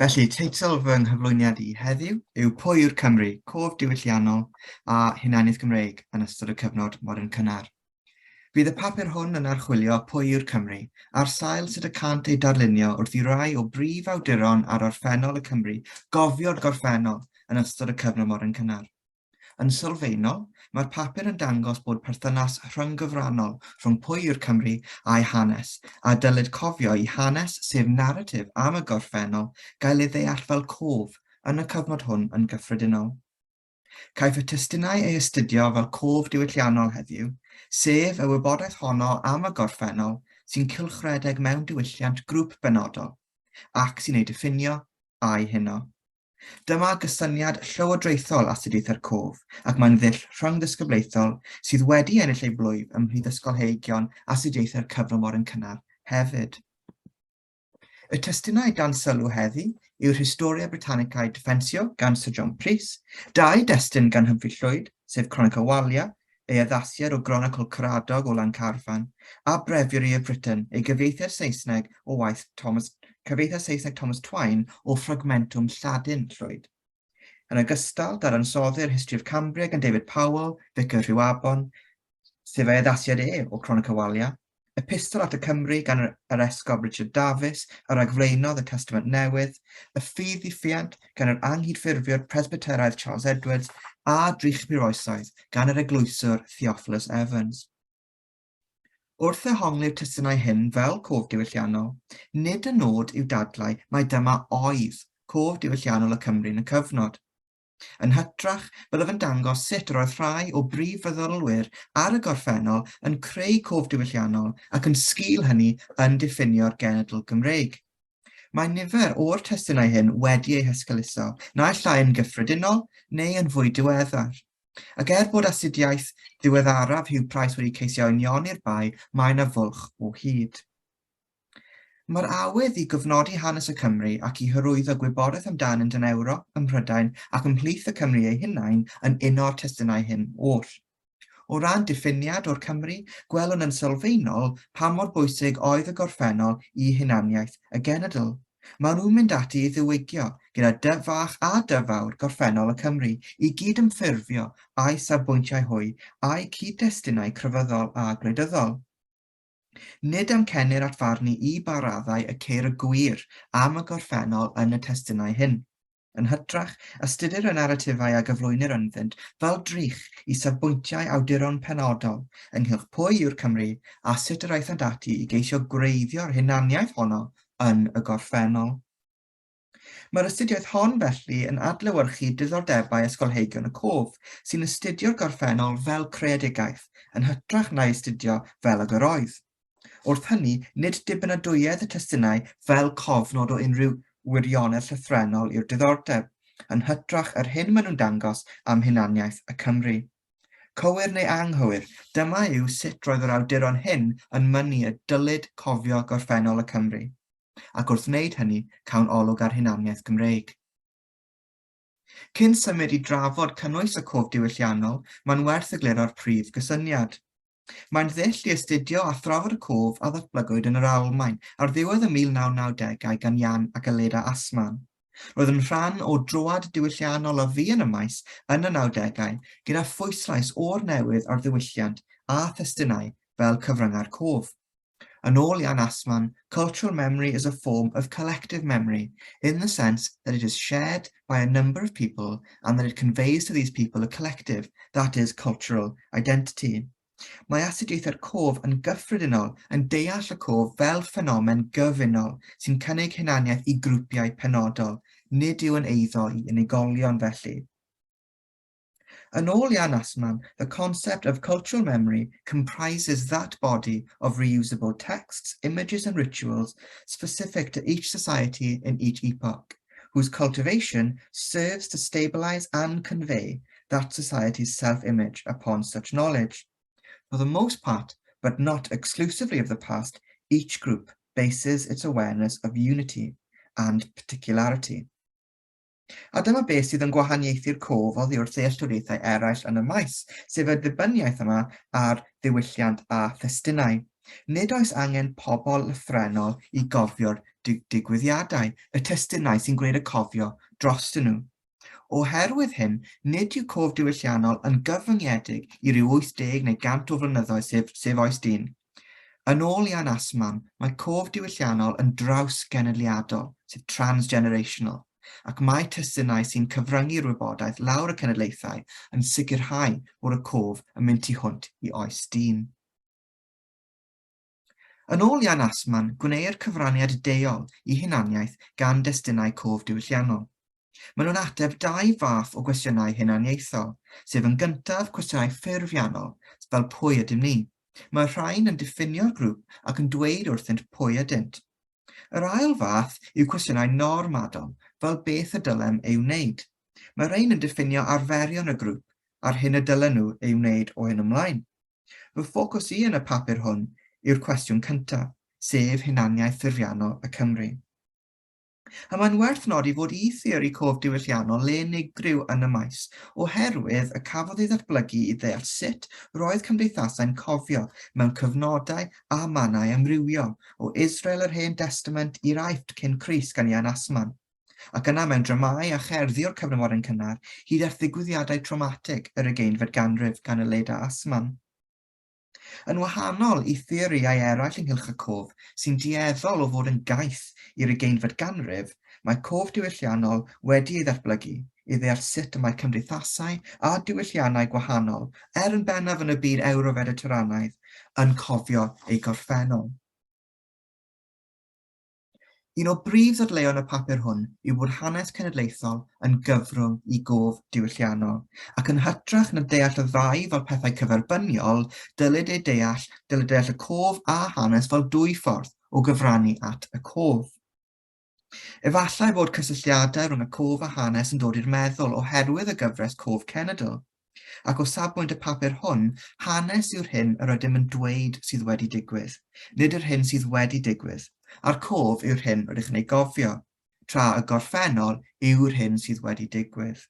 Felly, teitl fy nghyflwyniad i heddiw yw Pwy yw'r Cymry? Cof Diwylliannol a Hunaniaeth Gymreig yn ystod y cyfnod modern cynnar. Bydd y papur hwn yn archwilio pwy yw'r Cymry, ar sail sut y cânt eu darlunio wrth i rai o brif awduron ar orffennol y Cymry gofio'r gorffennol yn ystod y cyfnod modern cynnar. Yn sylfaenol, mae'r papur yn dangos bod perthynas rhyng-gyfrannol rhwng pwy yw'r Cymry a'u hanes, a dylid cofio i hanes, sef naratif am y gorffennol, gael ei ddeall fel cof yn y cyfnod hwn yn gyffredinol. Caiff y testunau eu astudio fel cof diwylliannol heddiw, sef y wybodaeth honno am y gorffennol sy'n cylchredeg mewn diwylliant grŵp benodol, ac sy'n ei diffinio a'i huno. Dyma gysyniad llywodraethol astudiaethau'r cof, ac mae'n ddull rhyngddisgyblaethol sydd wedi ennill ei blwyf ymhlith ysgolheigion astudiaethau'r cyfnod modern cynnar hefyd. Y testunau dan sylw heddi yw'r Historia Britannicae Defensio gan Sir John Prys, dau destun gan Humphrey Llwyd, sef Cronica Walia, ei addasiad o Gronicl Caradog o Lancarfan, a Breviary of Britain, ei gyfieithiad Saesneg o waith Thomas, cyfieithiad Saesneg Thomas Twine o Fragmentum Lladin Llwyd. Yn ogystal, dadansoddir History of Cambria gan David Powell, Vicar Rhiwabon, sef ei addasiad e o Cronica Walia, Epistol at y Cymry gan yr Esgob Richard Dafis, a ragflaenodd y Testament Newydd, Y Ffydd Ddiffuant gan yr anghydffurfiwr Presbyteraidd Charles Edwards, a Drych Mur Oesoedd gan yr eglwyswr Theophilus Evans. Wrth ddehongli'r testunau hyn fel cof diwylliannol, nid y nod yw dadlau mai dyma oedd cof diwylliannol y Cymry yn y cyfnod. Yn hytrach, byddaf yn dangos sut yr oedd rhai o brif feddylwyr ar y gorffennol yn creu cof diwylliannol ac yn sgil hynny yn diffinio'r genedl Gymreig. Mae nifer o'r testunau hyn wedi eu hesgeuluso, naill ai yn gyffredinol neu yn fwy diweddar. Ac er bod astudiaeth ddiweddaraf Hugh Price wedi ceisio unioni'r bai, mae yna fwlch o hyd. Mae'r awydd i gofnodi hanes y Cymry ac i hyrwyddo gwybodaeth amdanynt yn Ewrop, ym Mhrydain ac ymhlith y Cymry eu hunain yn uno'r testunau hyn oll. O ran diffiniad o'r Cymry, gwelwn yn sylfaenol pa mor bwysig oedd y gorffennol i hunaniaeth y genedl. Maen nhw'n mynd ati i ddiwygio, gyda dy fach a dy fawr, gorffennol y Cymry, i gydymffurfio â'u safbwyntiau hwy a'u cyd-destunau crefyddol a gwleidyddol. Nid amcenir at farnu i ba raddau y ceir y gwir am y gorffennol yn y testunau hyn. Yn hytrach, astudir y naratifau a gyflwynir ynddynt fel drych i safbwyntiau awduron penodol ynghylch pwy yw'r Cymry a sut yr aethant ati i geisio gwreiddio'r hunaniaeth honno yn y gorffennol. Mae'r astudiaeth hon, felly, yn adlewyrchu diddordebau ysgolheigion y cof, sy'n astudio'r gorffennol fel creadigaeth, yn hytrach na'i astudio fel ag yr oedd. Wrth hynny, nid dibynadwyedd y testunau fel cofnod o unrhyw wirionedd llythrennol yw'r diddordeb, yn hytrach yr hyn maen nhw'n dangos am hunaniaeth y Cymry. Cywir neu anghywir, dyma yw sut roedd yr awduron hyn yn mynnu y dylid cofio gorffennol y Cymry. ac wrth wneud hynny, cawn olwg ar hunaniaeth Gymreig. Cyn symud i drafod cynnwys y cof diwylliannol, mae'n werth egluro'r prif gysyniad. Mae'n ddull i astudio a thrafod y cof a ddatblygwyd yn yr Almaen ar ddiwedd y 1990au gan Jan ac Aleda Assmann. Roedd yn rhan o droad diwylliannol a fu yn y maes yn y 90au, gyda phwyslais o'r newydd ar ddiwylliant a thestunau fel cyfryngau'r cof. Yn ôl Jan Assmann, cultural memory is a form of collective memory in the sense that it is shared by a number of people and that it conveys to these people a collective, that is, cultural identity. Mae astudiaethau'r cof yn gyffredinol yn deall y cof fel ffenomen gyfunol sy'n cynnig hunaniaeth i grwpiau penodol, nid yw yn eiddo i unigolion felly. Yn ôl Jan Assmann, the concept of cultural memory comprises that body of reusable texts, images and rituals specific to each society in each epoch, whose cultivation serves to stabilize and convey that society's self-image upon such knowledge. For the most part, but not exclusively of the past, each group bases its awareness of unity and particularity. A dyma beth sydd yn gwahaniaethu'r cof oddi wrth ddealltwriaethau eraill yn y maes, sef y ddibyniaeth yma ar ddiwylliant a thestunau. Nid oes angen pobl lythrennol i gofio'r digwyddiadau, y testunau sy'n gwneud y cofio drostyn nhw. Oherwydd hyn, nid yw cof diwylliannol yn gyfyngedig i ryw 80 neu 100 o flynyddoedd, sef, sef oes dyn. Yn ôl Ian Assmann, mae cof diwylliannol yn draws-genedliadol, sef transgenerational, ac mae testunau sy'n cyfryngu'r wybodaeth lawr y cenedlaethau yn sicrhau bod y cof yn mynd tu hwnt i oes dyn. Yn ôl Jan Assmann, gwneir cyfraniad deuol i hunaniaeth gan destunau cof diwylliannol. Maen nhw'n ateb dau fath o gwestiynau hunaniaethol, sef yn gyntaf cwestiynau ffurfiannol, fel pwy ydym ni? Mae'r rhain yn diffinio'r grŵp ac yn dweud wrthynt pwy ydynt. Yr ail fath yw cwestiynau normadol, fel beth y dylem ei wneud? Mae'r rhain yn diffinio arferion y grŵp a'r hyn y dylen nhw ei wneud o hyn ymlaen. Fy ffocws i yn y papur hwn yw'r cwestiwn cyntaf, sef hunaniaeth ffurfiannol y Cymry. A mae'n werth nodi fod i theori cof diwylliannol le unigryw yn y maes, oherwydd y cafodd ei ddatblygu i ddeall sut roedd cymdeithasau'n cofio mewn cyfnodau a mannau amrywiol, o Israel yr Hen Destament i'r Aifft cyn Crist gan Ian Assmann. Ac yna mewn dramâu a cherddi o'r cyfnod modern cynnar, hyd at ddigwyddiadau trawmatig yr ugeinfed ganrif gan Aleida Assmann. Yn wahanol i theorïau eraill ynghylch y cof, sy'n dueddol o fod yn gaeth i'r ugeinfed ganrif, mae cof diwylliannol wedi ei ddatblygu i ddeall sut y mae cymdeithasau a diwylliannau gwahanol, er yn bennaf yn y byd Ewro-Fediteranaidd, yn cofio eu gorffennol. Un o brif ddadleuon y papur hwn yw bod hanes cenedlaethol yn gyfrwng i gof diwylliannol, ac yn hytrach na deall y ddau fel pethau cyferbyniol, dylid eu deall, dylid deall y cof a hanes fel dwy ffordd o gyfrannu at y cof. Efallai fod cysylltiadau rhwng y cof a hanes yn dod i'r meddwl oherwydd y gyfres Cof Cenedl. Ac o safbwynt y papur hwn, hanes yw'r hyn yr ydym yn dweud sydd wedi digwydd, nid yr hyn sydd wedi digwydd, a'r cof yw'r hyn rydych yn ei gofio, tra y gorffennol yw'r hyn sydd wedi digwydd.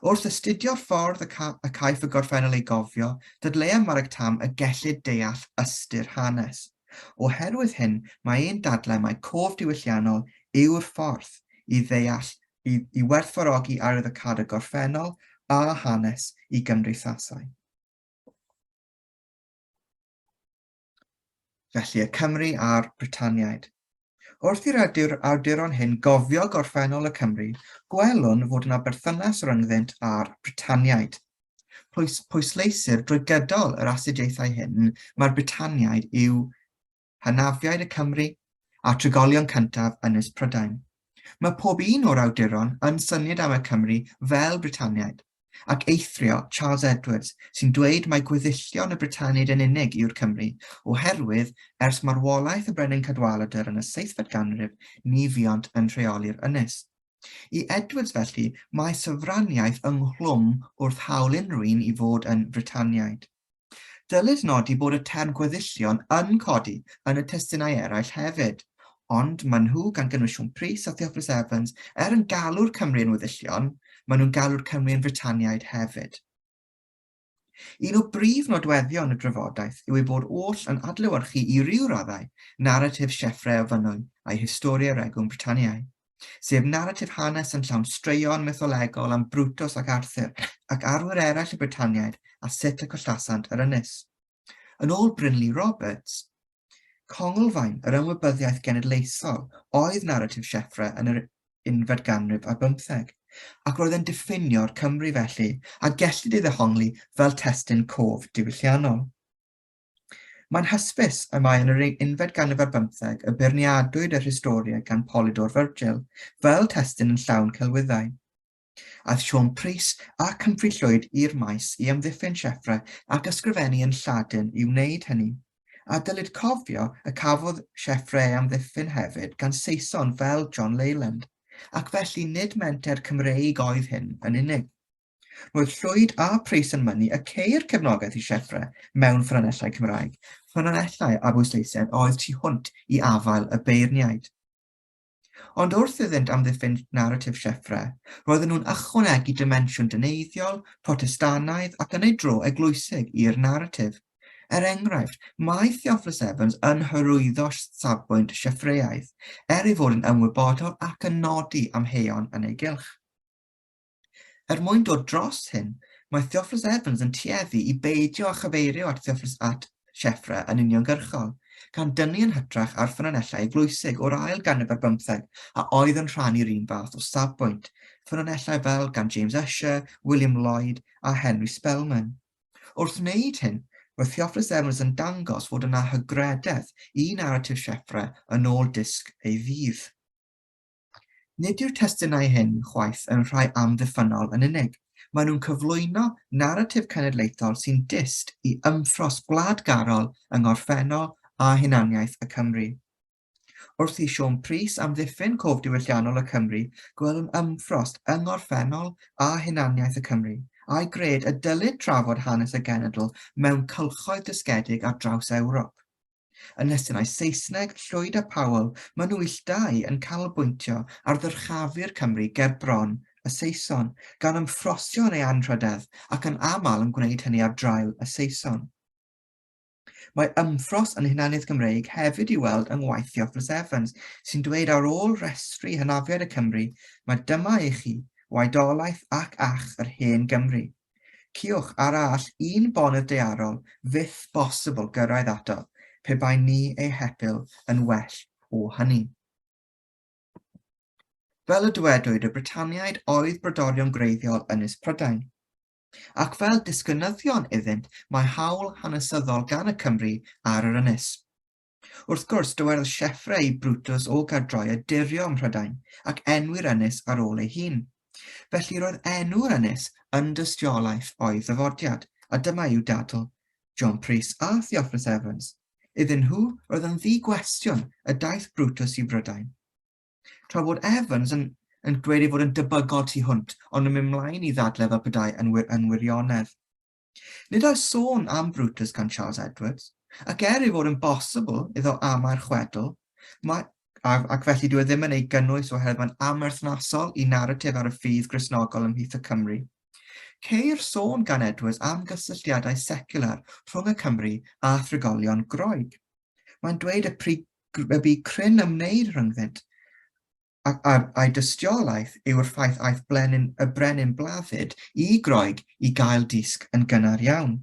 Wrth astudio'r ffordd y, ca y caiff y gorffennol ei gofio, dadleua Marek Tam y gellid deall ystyr hanes. Oherwydd hyn, mae ein dadlau mai cof diwylliannol yw'r ffordd i ddeall i, i werthfawrogi arwyddocâd y gorffennol a hanes i gymdeithasau. Felly y Cymry a'r Brytaniaid. Wrth i'r awdur, awduron hyn gofio gorffennol y Cymry, gwelwn fod yna berthynas rhyngddynt â'r Brytaniaid. Pwys, pwysleisir drwy gydol yr astudiaethau hyn mae'r Brytaniaid yw hynafiaid y Cymry a trigolion cyntaf Ynys Prydain. Mae pob un o'r awduron yn syniad am y Cymry fel Brytaniaid, ac eithrio Charles Edwards sy'n dweud mai gweddillion y Brytaniaid yn unig yw'r Cymry, oherwydd ers marwolaeth y Brenin Cadwaladr yn y seithfed ganrif ni fuont yn rheoli'r ynys. I Edwards felly, mae sofraniaeth ynghlwm wrth hawl unrhyw un i fod yn Frytaniaid. Dylid nodi bod y term gweddillion yn codi yn y testunau eraill hefyd, ond maen nhw, gan gynnwys Siôn Prys a Theophilus Evans, er yn galw'r Cymry yn weddillion, maen nhw'n galw'r Cymry yn Frytaniaid hefyd. Un o brif nodweddion y drafodaeth yw ei bod oll yn adlewyrchu i ryw raddau naratif Sieffre o Fynwy a'i Historia Regum Britanniae. sef naratif hanes yn llawn straeon mytholegol am Brutus ac Arthur ac arwyr eraill y Brytaniaid a sut y collasant yr ynys. Yn ôl Brynley Roberts, conglfaen yr ymwybyddiaeth genedlaethol oedd naratif Sieffre yn yr unfed ganrif ar bymtheg, ac roedd yn diffinio'r Cymry felly, a gellid ei ddehongli fel testun cof diwylliannol. Mae'n hysbys y mae yn yr unfed ganrif ar bymtheg y beirniadwyd yr Historia gan Polydor Virgil fel testun yn llawn celwyddau. Aeth Siôn Prys ac Humphrey Llwyd i'r maes i amddiffyn Sieffre ac ysgrifennu yn Lladin i wneud hynny. A dylid cofio y cafodd Sieffre ei amddiffyn hefyd gan Saeson fel John Leyland, ac felly nid menter Cymreig oedd hyn yn unig. Roedd Llwyd a Prys yn mynnu y ceir cefnogaeth i Sieffre mewn ffynonellau Cymraeg, ffynonellau a bwysleisedd oedd tu hwnt i afael y beirniaid. Ond wrth iddynt amddiffyn naratif Sieffre, roedden nhw'n ychwanegu dimensiwn dyneiddiol, Protestannaidd ac yn ei dro eglwysig i'r naratif. Er enghraifft, mae Theophilus Evans yn hyrwyddo safbwynt Sieffreaidd, er ei fod yn ymwybodol ac yn nodi amheuon yn ei gylch. Er mwyn dod dros hyn, mae Theophilus Evans yn tueddu i beidio â chyfeirio at Theophilus at Sieffre yn uniongyrchol, gan dynnu yn hytrach ar ffynonellau eglwysig o'r ail ganrif ar bymtheg a oedd yn rhannu'r un fath o safbwynt, ffynonellau fel gan James Ussher, William Lloyd a Henry Spelman. Wrth wneud hyn, roedd Theophilus Evans yn dangos fod yna hygrededd i naratif Sieffre yn ôl dysg ei ddydd. Nid yw'r testunau hyn chwaith yn rhai amddiffynnol yn unig, maen nhw'n cyflwyno naratif cenedlaethol sy'n dyst i ymffrost gwladgarol yng ngorffennol a hunaniaeth y Cymry. Wrth i Siôn Prys amddiffyn cof diwylliannol y Cymry, gwelwn ymffrost yng ngorffennol a hunaniaeth y Cymry, a'i gred y dylid trafod hanes y genedl mewn cylchoedd dysgedig ar draws Ewrop. Yn nestunau Saesneg, Llwyd a Powell, maen nhw ill dau yn canolbwyntio ar ddyrchafu'r Cymry ger bron y Saeson, gan ymffrostio yn ei anrhydedd ac yn aml yn gwneud hynny ar draul y Saeson. Mae ymffrost yn hunaniaeth Gymreig hefyd i'w weld yng ngwaith Theophilus Evans, sy'n dweud ar ôl rhestru hynafiaid y Cymry, mae dyma i chi, waedolaeth ac ach yr hen Gymry. Ciwch ar all un bonedd daearol fyth bosibl gyrraedd ato, pe bai ni ei hepil yn well o hynny. Fel y dywedwyd, y Brytaniaid oedd brodorion gwreiddiol Ynys Prydain. Ac fel disgynyddion iddynt, mae hawl hanesyddol gan y Cymry ar yr ynys. Wrth gwrs, dywedodd Sieffre i Brutus o Gaerdroea dirio ym Mhrydain ac enwi'r ynys ar ôl ei hun. Felly roedd enw'r ynys yn dystiolaeth o'i ddyfodiad, a dyma yw dadl John Prys a Theophilus Evans. Iddyn nhw, roedd yn ddi-gwestiwn y daeth Brutus i Brydain. Tra bod Evans yn, yn dweud ei fod yn debygol tu hwnt, ond yn mynd mlaen i ddadle fel petai yn, wir, yn wirionedd. Nid oes sôn am Brutus gan Charles Edwards, ac er ei fod yn bosibl iddo amau'r chwedl, mae, ac, ac felly dyw e ddim yn ei gynnwys oherwydd mae'n amherthnasol i naratif ar y ffydd Gristnogol ymhlith y Cymry. Ceir sôn gan Edwards am gysylltiadau seciwlar rhwng y Cymry a thrigolion Groeg. Mae'n dweud y, pri, y bu cryn ymwneud rhyngddynt, ac a'i dystiolaeth yw'r ffaith aeth blenin, y brenin Bladdyd i Groeg i gael disg yn gynnar iawn.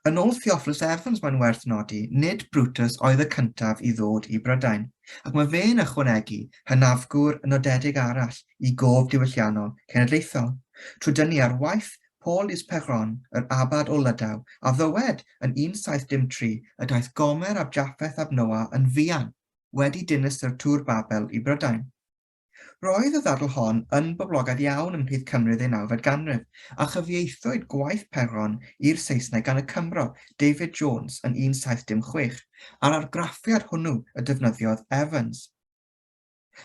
Yn ôl Theophilus Evans mae'n werth nodi, nid Brutus oedd y cyntaf i ddod i Brydain, ac mae fe'n ychwanegu hynafgwr nodedig arall i gof diwylliannol cenedlaethol, trwy dynnu ar waith Paul Lys Perron, yr abad o Lydaw, a ddywed yn 1703 y daeth Gomer ab Japheth ab Noa yn fuan wedi dinistr Tŵr Babel i Brydain. Roedd y ddadl hon yn boblogaidd iawn ymhlith Cymry'r ddeunawfed ganrif, a chyfieithwyd gwaith Perron i'r Saesneg gan y Cymro David Jones yn 1706, a'r argraffiad hwnnw y defnyddiodd Evans.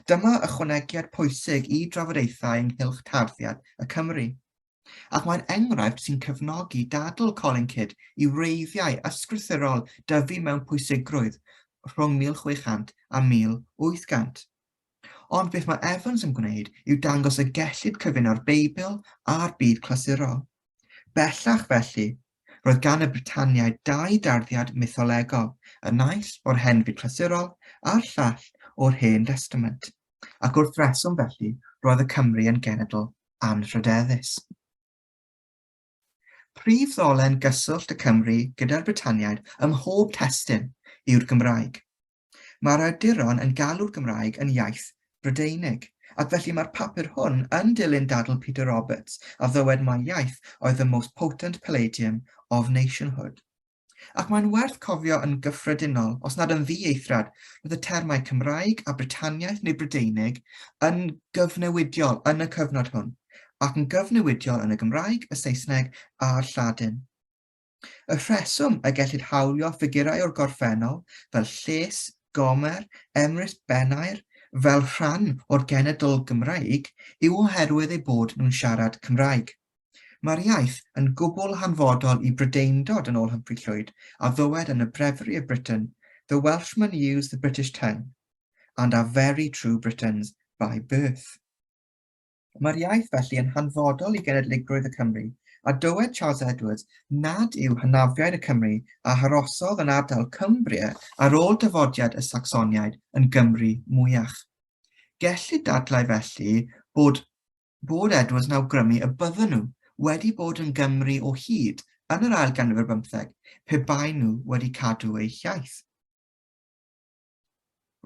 Dyma ychwanegiad pwysig i drafodaethau ynghylch tarddiad y Cymry, ac mae'n enghraifft sy'n cefnogi dadl Colin Kidd i wreiddiau ysgrythurol dyfu mewn pwysigrwydd rhwng 1600 a 1800. Ond beth mae Evans yn gwneud yw dangos y gellid cyfuno'r Beibl a'r byd clasurol. Bellach, felly, Roedd gan y Brytaniaid dau darddiad mytholegol, y naill o'r Hen Fyd Clasurol a'r llall o'r Hen Destament, ac wrth reswm felly roedd y Cymry yn genedl anrhydeddus. Prif ddolen gyswllt y Cymry gyda'r Brytaniaid ym mhob testun yw'r Gymraeg. Mae'r awduron yn galw'r Gymraeg yn iaith Brydeinig, ac felly mae'r papur hwn yn dilyn dadl Peter Roberts a ddywed mai iaith oedd the most potent palladium of nationhood. Ac mae'n werth cofio yn gyffredinol, os nad yn ddi-eithriad, roedd y termau Cymraeg a Brytaniaeth neu Brydeinig yn gyfnewidiol yn y cyfnod hwn, ac yn gyfnewidiol yn y Gymraeg, y Saesneg a'r Lladin. Y rheswm y gellid hawlio ffigurau o'r gorffennol, fel Lles, Gomer, Emrys Bennair, fel rhan o'r genedl Gymreig yw oherwydd eu bod nhw'n siarad Cymraeg. Mae'r iaith yn gwbl hanfodol i Brydeindod yn ôl Humphrey Llwyd, a ddywed yn y Breviary of Britain, The Welshmen use the British tongue, and are very true Britons by birth. Mae'r iaith felly yn hanfodol i genedligrwydd y Cymry. a dywed Charles Edwards nad yw hynafiaid y Cymry a harosodd yn ardal Cumbria ar ôl dyfodiad y Sacsoniaid yn Gymry mwyach. Gellid dadlau felly bod bod Edwards yn awgrymu y bydden nhw wedi bod yn Gymry o hyd yn yr ail ganrif ar bymtheg pe baen nhw wedi cadw eu hiaith.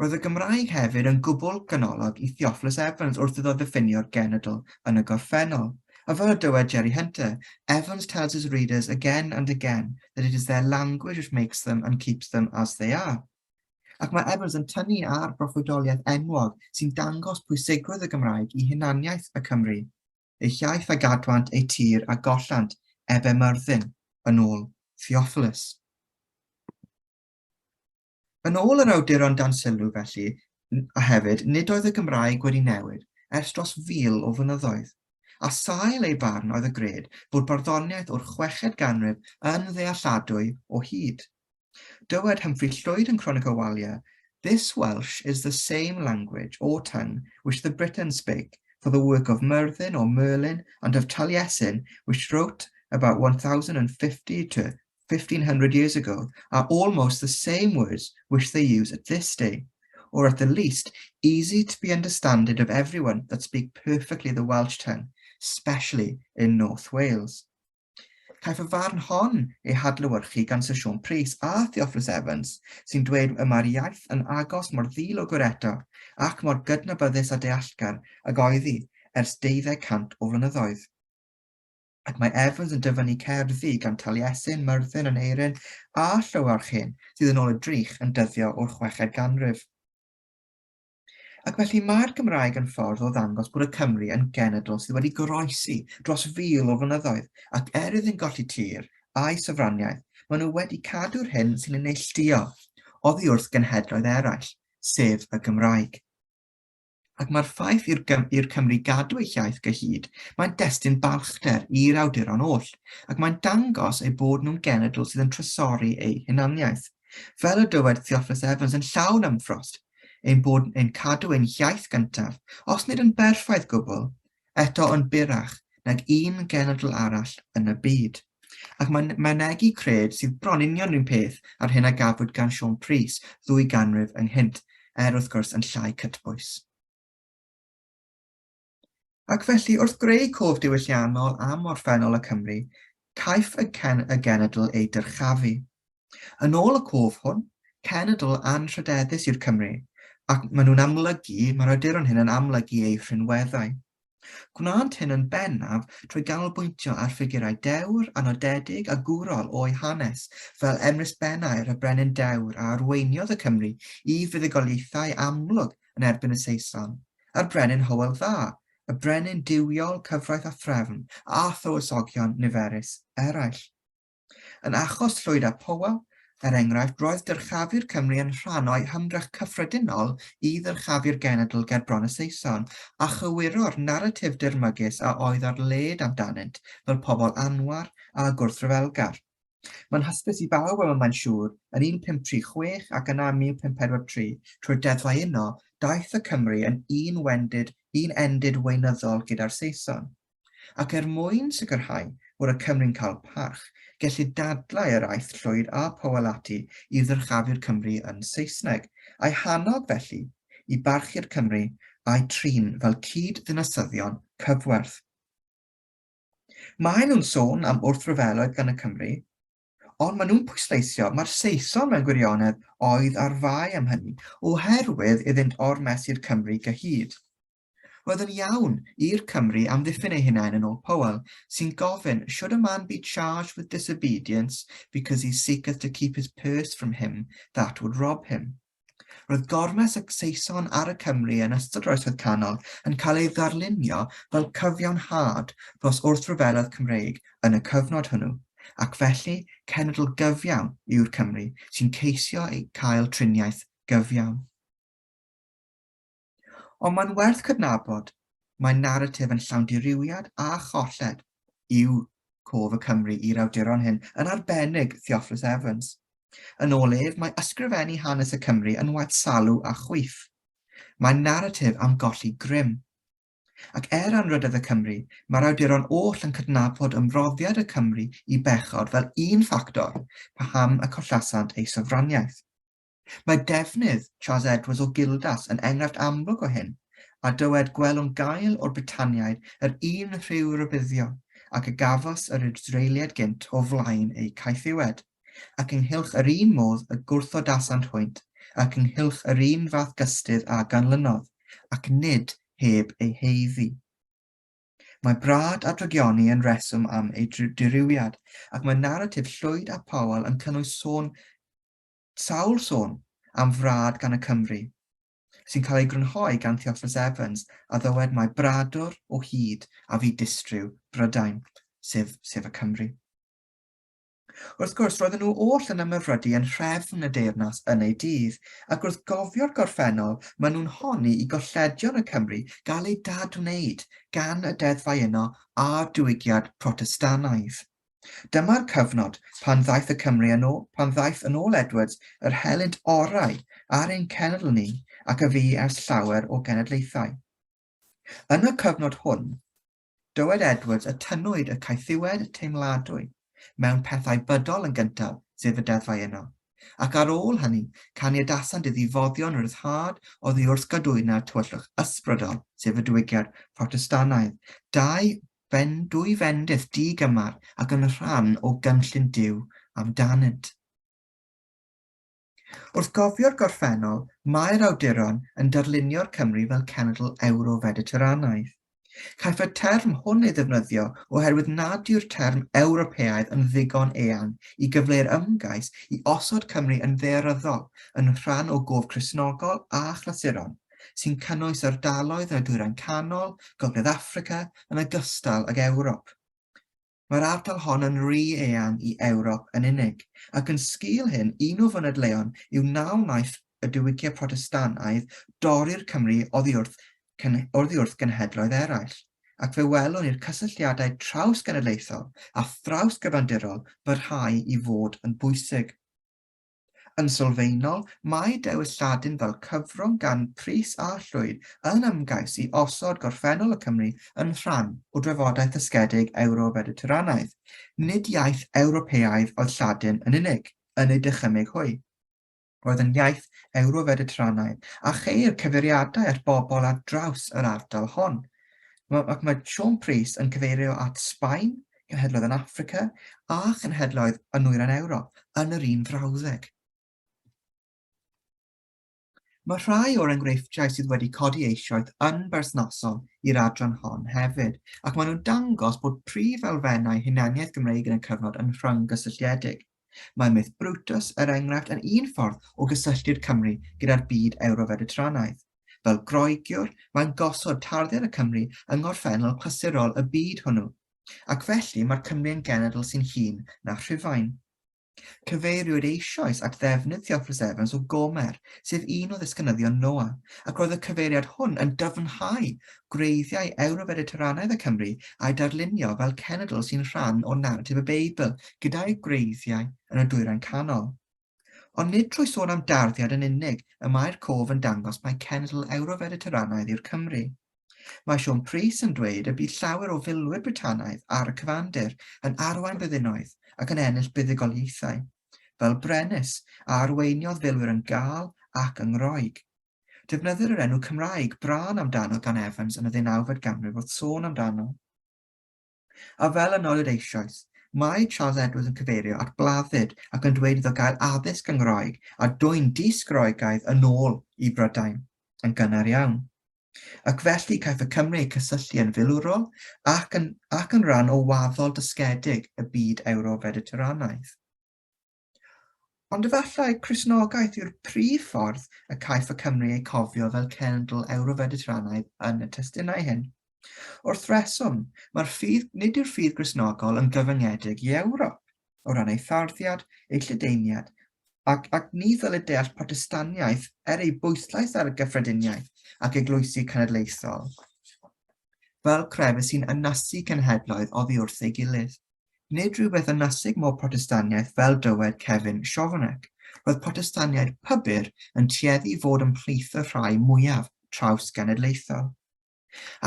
Roedd y Gymraeg hefyd yn gwbl ganolog i Theophilus Evans wrth iddo ddiffinio'r genedl yn y gorffennol. A fel y dywed Jerry Hunter, Evans tells his readers again and again that it is their language which makes them and keeps them as they are. Ac mae Evans yn tynnu ar broffwydoliaeth enwog sy'n dangos pwysigrwydd y Gymraeg i hunaniaeth y Cymry. Eu hiaith a gadwant, eu tir a gollant, ebe Myrddin, yn ôl Theophilus. Yn ôl yr awduron dan sylw, felly, a hefyd, nid oedd y Gymraeg wedi newid ers dros fil o flynyddoedd, a sail eu barn oedd y gred bod barddoniaeth o'r chweched ganrif yn ddealladwy o hyd. Dywed Humphrey Llwyd yn Cronica Walia, This Welsh is the same language or tongue which the Britons spake, for the work of Myrddin or Merlin and of Taliesin, which wrote about 1050 to 1500 years ago are almost the same words which they use at this day, or at the least easy to be understanded of everyone that speak perfectly the Welsh tongue, specially in North Wales. Caiff y farn hon ei hadlewyrchu gan Sir Siôn Prys a Theophilus Evans, sy'n dweud y mae'r iaith yn agos mor ddi-lwgr eto ac mor gydnabyddus a deallgar ag oedd hi ers deuddeg cant o flynyddoedd. Ac mae Evans yn dyfynnu cerddi gan Taliesin, Myrddin, Aneurin a Llywarch Hen, sydd yn ôl y drych yn dyddio o'r chweched ganrif. Ac felly mae'r Gymraeg yn ffordd o ddangos bod y Cymry yn genedl sydd wedi goroesi dros fil o flynyddoedd, ac er iddynt golli tir a'i sofraniaeth, maen nhw wedi cadw'r hyn sy'n ei neilltuo oddi wrth genhedloedd eraill, sef y Gymraeg. Ac mae'r ffaith i'r i'r Cymry gadw eu hiaith gyhyd, mae'n destun balchder i'r awduron oll, ac mae'n dangos eu bod nhw'n genedl sydd yn trysori eu hunaniaeth. Fel y dywed Theophilus Evans yn llawn ymffrost, ein bod yn cadw ein hiaith gyntaf, os nid yn berffaith gwbl, eto yn burach nag un genedl arall yn y byd. Ac mae'n mynegi cred sydd bron union rhywun peth â'r hyn a gafwyd gan Siôn Prys ddwy ganrif ynghynt, er wrth gwrs yn llai cytbwys. Ac felly, wrth greu cof diwylliannol am orffennol y Cymry, caiff y, cen y genedl ei dyrchafu. Yn ôl y cof hwn, cenedl anrhydeddus yw'r Cymry, ac maen nhw'n amlygu, mae'r awduron hyn yn amlygu eu rhinweddau. Gwnânt hyn yn bennaf trwy ganolbwyntio ar ffigurau dewr, anodedig a gwrol o'u hanes, fel Emrys Bennair, y brenin dewr a arweiniodd y Cymry i fuddugoliaethau amlwg yn erbyn y Saeson, a'r brenin Hywel Dda, y brenin duwiol, cyfraith a threfn, a thywysogion niferus eraill. Yn achos Llwyd ap Hywel, er enghraifft, roedd dyrchafu'r Cymry yn rhan o'i hymdrech cyffredinol i ddyrchafu'r genedl ger bron y Saeson, a chywiro'r naratif dirmygus a oedd ar led amdanynt fel pobl anwar a gwrthryfelgar. Mae'n hysbys i bawb am y mae'n siŵr, yn 1536 ac yna 1543, trwy'r deddfau uno, daeth y Cymry yn un wendid, un endid weinyddol gyda'r Saeson. Ac er mwyn sicrhau bod y Cymry'n cael parch, gellid dadlau yr aeth Llwyd a Powell ati i ddyrchafu'r Cymry yn Saesneg, a'u hannog felly i barchu'r Cymry a'u trin fel cyd-ddinasyddion cyfwerth. Maen nhw'n sôn am wrthryfeloedd gan y Cymry, ond maen nhw'n pwysleisio mae'r Saeson mewn gwirionedd oedd ar fai am hynny, oherwydd iddynt ormesu'r Cymry gyhyd. Roedd yn iawn i'r Cymry amddiffyn eu hunain yn ôl Powell, sy'n gofyn should a man be charged with disobedience because he seeketh to keep his purse from him that would rob him. Roedd gormes y Saeson ar y Cymry yn ystod yr Oesoedd Canol yn cael ei ddarlunio fel cyfiawnhad dros wrthryfeloedd Cymreig yn y cyfnod hwnnw, ac felly cenedl gyfiawn yw'r Cymry sy'n ceisio eu cael triniaeth gyfiawn. Ond mae'n werth cydnabod, mae naratif yn llawn dirywiad a cholled yw cof y Cymry i'r awduron hyn, yn arbennig Theophilus Evans. Yn ôl ef, mae ysgrifennu hanes y Cymry yn waith salw a chwith. Mae'n naratif am golli grym. Ac er anrhydedd y Cymry, mae'r awduron oll yn cydnabod ymroddiad y Cymry i bechod fel un ffactor paham y collasant eu sofraniaeth. Mae defnydd Charles Edwards o Gildas yn enghraifft amlwg o hyn, a dywed gwelwn gael o'r Brytaniaid yr un rhyw rybuddion ac a gafos yr Israeliaid gynt o flaen eu caethiwed, ac ynghylch yr un modd y gwrthodasant hwynt, ac ynghylch yr un fath gystudd a ganlynodd, ac nid heb ei haeddu. Mae brad a drygioni yn reswm am ei dirywiad, ac mae naratif Llwyd a Powell yn cynnwys sôn sawl sôn am frad gan y Cymry, sy'n cael ei grynhoi gan Theophilus Evans a ddywed mai bradwr o hyd a fu distryw Brydain, sef, sef y Cymry. Wrth gwrs, roedden nhw oll yn ymhyfrydu yn nhrefn y deyrnas yn ei dydd, ac wrth gofio'r gorffennol, maen nhw'n honni i golledion y Cymry gael eu dadwneud gan y deddfau uno a'r diwygiad Protestannaidd. Dyma'r cyfnod pan ddaeth y Cymry yn ôl, pan ddaeth yn ôl Edwards yr helynt orau ar ein cenedl ni ac a fu ers llawer o genedlaethau. Yn y cyfnod hwn, dywed Edwards y tynnwyd y caethiwed teimladwy mewn pethau bydol yn gyntaf, sef y deddfau uno, ac ar ôl hynny caniadasant iddi foddion ryddhad oddi wrth gadwynau'r tywyllwch ysbrydol, sef y diwygiad Protestannaidd. 2 ben dwy fendith di-gymar ac yn rhan o gynllun Duw amdanynt. Wrth gofio'r gorffennol, mae'r awduron yn darlunio'r Cymry fel cenedl Ewro-Fediteranaidd. Caiff y term hwn ei ddefnyddio oherwydd nad yw'r term Ewropeaidd yn ddigon eang i gyfleu'r ymgais i osod Cymru yn ddaearyddol yn rhan o gof Cristnogol a chlasuron, sy'n cynnwys ardaloedd yn y Dwyrain Canol, Gogledd Affrica, yn ogystal ag Ewrop. Mae'r ardal hon yn rhy eang i Ewrop yn unig, ac yn sgil hyn, un o fy nadleuon yw na wnaeth y diwygiad Protestannaidd dorri'r Cymry oddi wrth, oddi wrth genhedloedd eraill, ac fe welwn i'r cysylltiadau traws-genedlaethol a thraws-gyfandirol barhau i fod yn bwysig. Yn sylfaenol, mae dewis Lladin fel cyfrwng gan Prys a Llwyd yn ymgais i osod gorffennol y Cymry yn rhan o drafodaeth ddysgedig Ewro-Fediteranaidd. Nid iaith Ewropeaidd oedd Lladin yn unig, yn eu dychymyg hwy. Roedd yn iaith Ewro-Fediteranaidd, a cheir cyfeiriadau at bobl ar draws yr ardal hon. Ac mae Siôn Prys yn cyfeirio at Sbaen, cenhedloedd yn Affrica a chenhedloedd yn Nwyrain Ewrop yn yr un frawddeg. Mae rhai o'r enghreifftiau sydd wedi codi eisoes yn berthnasol i'r adran hon hefyd, ac maen nhw'n dangos bod prif elfennau hunaniaeth Gymreig yn y cyfnod yn rhyng-gysylltiedig. Mae myth Brutus, er enghraifft, yn un ffordd o gysylltu'r Cymry gyda'r byd Ewro-Fediteranaidd. Fel Groegiwr, mae'n gosod tarddiad y Cymry yng ngorffennol clasurol y byd hwnnw, ac felly mae'r Cymry yn genedl sy'n hŷn na Rhufain. Cyfeiriwyd eisoes at ddefnydd Theophilus Evans o Gomer, sef un o ddisgynyddion Noa, ac roedd y cyfeiriad hwn yn dyfnhau gwreiddiau Ewro-Fediteranaidd y Cymry a'u darlunio fel cenedl sy'n rhan o naratif y Beibl gyda'i gwreiddiau yn y Dwyrain Canol. Ond nid trwy sôn am darddiad yn unig y mae'r cof yn dangos mai cenedl Ewro-Fediteranaidd yw'r Cymry. Mae Siôn Prys yn dweud y bu llawer o filwyr Brytanaidd ar y cyfandir yn arwain byddinoedd ac yn ennill buddugoliaethau, fel Brennus, a arweiniodd filwyr yn Gâl ac yng Ngroeg. Defnyddir yr enw Cymraeg Brân amdano gan Evans yn y ddeunawfed ganrif wrth sôn amdano. A fel y nodwyd eisoes, mae Charles Edwards yn cyfeirio at Bladdyd ac yn dweud iddo gael addysg yng Ngroeg a dwyn dysg Groegaidd yn ôl i Brydain yn gynnar iawn. Ac felly caiff y Cymry eu cysylltu yn filwrol ac yn, ac yn rhan o waddol dysgedig y byd Ewro-Fediteranaidd. Ond efallai Cristnogaeth yw'r prif ffordd y caiff y Cymry eu cofio fel cenedl Ewro-Fediteranaidd yn y testunau hyn. Wrth reswm, mae'r ffydd, nid yw'r ffydd Gristnogol yn gyfyngedig i Ewrop, o ran ei tharddiad, ei lledaeniad, ac, ac ni ddylid deall Protestaniaeth er ei bwyslais ar y gyffrediniaeth ac eglwysi cenedlaethol fel crefydd sy'n ynysu cenhedloedd oddi wrth ei gilydd. Nid rhywbeth ynysig mo Protestaniaeth fel dywed Kevin Schovanec. Roedd Protestaniaid pybyr yn tueddu i fod ymhlith y rhai mwyaf traws-genedlaethol.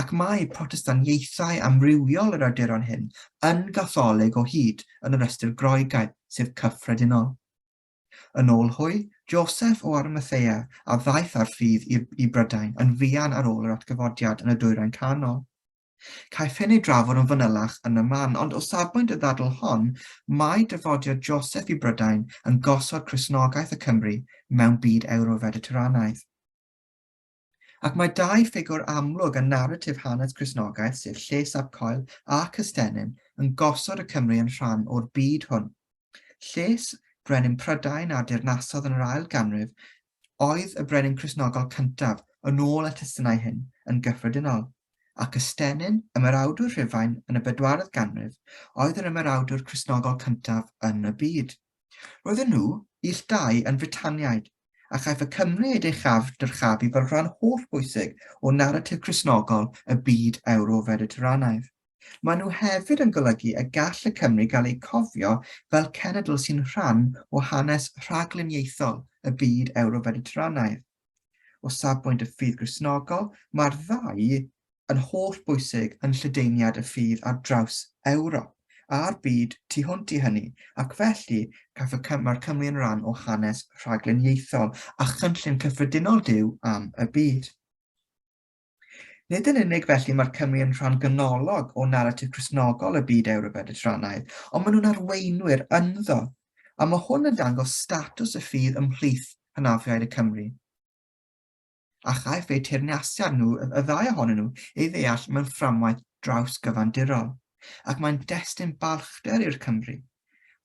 Ac mae Protestaniaethau amrywiol yr awduron hyn yn Gatholig o hyd yn yr ystyr Groegaidd, sef cyffredinol. Yn ôl hwy, Joseph o Arimathea a ddaeth â'r ffydd i, i Brydain yn fuan ar ôl yr atgyfodiad yn y Dwyrain Canol. Caiff hyn ei drafod yn fanylach yn y man, ond o safbwynt y ddadl hon, mae dyfodiad Joseph i Brydain yn gosod Cristnogaeth y Cymry mewn byd Ewro-Fediteranaidd. Ac mae dau ffigwr amlwg yn naratif hanes Cristnogaeth, sef Lles ap Coel a Cystennin, yn gosod y Cymry yn rhan o'r byd hwn. Lles, brenin Prydain a deyrnasodd yn yr ail ganrif, oedd y brenin Cristnogol cyntaf, yn ôl y testunau hyn, yn gyffredinol. A Cystennin, ymerawdwr Rhufain yn y bedwaredd ganrif, oedd yr ymerawdwr Cristnogol cyntaf yn y byd. Roedden nhw, ill dau, yn Frutaniaid, a chaiff y Cymry eu dyrchafu fel rhan hollbwysig o naratif Cristnogol y byd Ewro-Fediteranaidd. Maen nhw hefyd yn golygu y gall y Cymry gael eu cofio fel cenedl sy'n rhan o hanes rhagluniaethol y byd Ewro-Fediteranaidd. O safbwynt y ffydd Gristnogol, mae'r ddau yn holl bwysig yn lledaeniad y ffydd ar draws Ewrop a'r byd tu hwnt i hynny, ac felly caiff y mae'r Cymry yn rhan o hanes rhagluniaethol a chynllun cyffredinol Duw am y byd. Nid yn unig felly mae'r Cymry yn rhan ganolog o naratif Cristnogol y byd Ewro-Fediteranaidd, ond maen nhw'n arweinwyr ynddo, a mae hwn yn dangos statws y ffydd ymhlith hynafiaid y Cymry. A chaiff eu teyrnasiad nhw, y ddau ohonyn nhw, ei ddeall mewn fframwaith draws-gyfandirol. Ac mae'n destun balchder i'r Cymry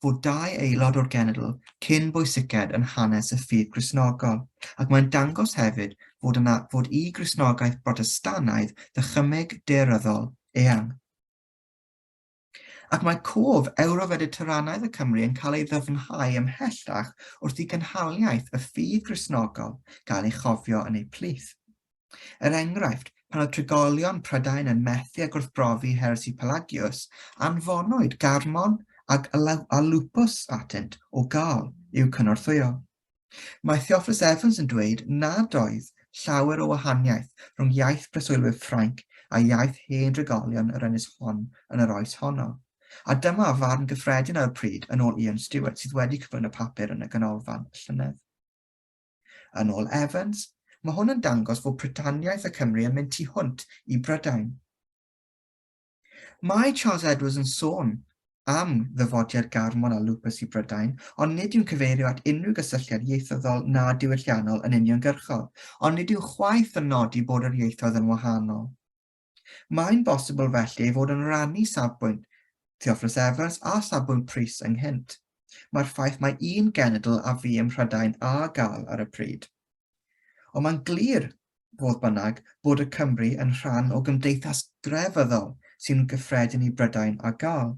fod dau aelod o'r genedl cyn bwysiced yn hanes y ffydd Gristnogol, ac mae'n dangos hefyd fod yna fod i Gristnogaeth Brotestanaidd ddychymyg daearyddol eang. Ac mae cof Ewro-Fediteranaidd y Cymry yn cael ei ddyfnhau ymhellach wrth i gynhaliaeth y ffydd Gristnogol gael ei chofio yn eu plith. Er enghraifft, pan oedd trigolion Prydain yn methu â gwrthbrofi heresi Pelagius, anfonwyd Garmon ag Alupus atynt o Gâl i'w cynorthwyo. Mae Theophilus Evans yn dweud nad oedd llawer o wahaniaeth rhwng iaith preswylwyr Ffrainc a iaith hen drigolion yr ynys hon yn yr oes honno. A dyma farn gyffredin ar y pryd, yn ôl Ian Stewart, sydd wedi cyflwyno papur yn y ganolfan y llynedd. Yn ôl Evans, mae hwn yn dangos fod Prytaniaeth y Cymry yn mynd tu hwnt i Brydain. Mae Charles Edwards yn sôn am ddyfodiad Garmon a Lupus i Brydain, ond nid yw'n cyfeirio at unrhyw gysylltiad ieithyddol na diwylliannol yn uniongyrchol, ond nid yw chwaith yn nodi bod yr ieithoedd yn wahanol. Mae'n bosibl felly ei fod yn rhannu safbwynt Theophilus Evans a safbwynt Prys ynghynt. Mae'r ffaith mai un genedl a fu ym Mhrydain a Gâl ar y pryd. Ond mae'n glir, fodd bynnag, bod y Cymry yn rhan o gymdeithas grefyddol sy'n gyffredin i Brydain a Gâl,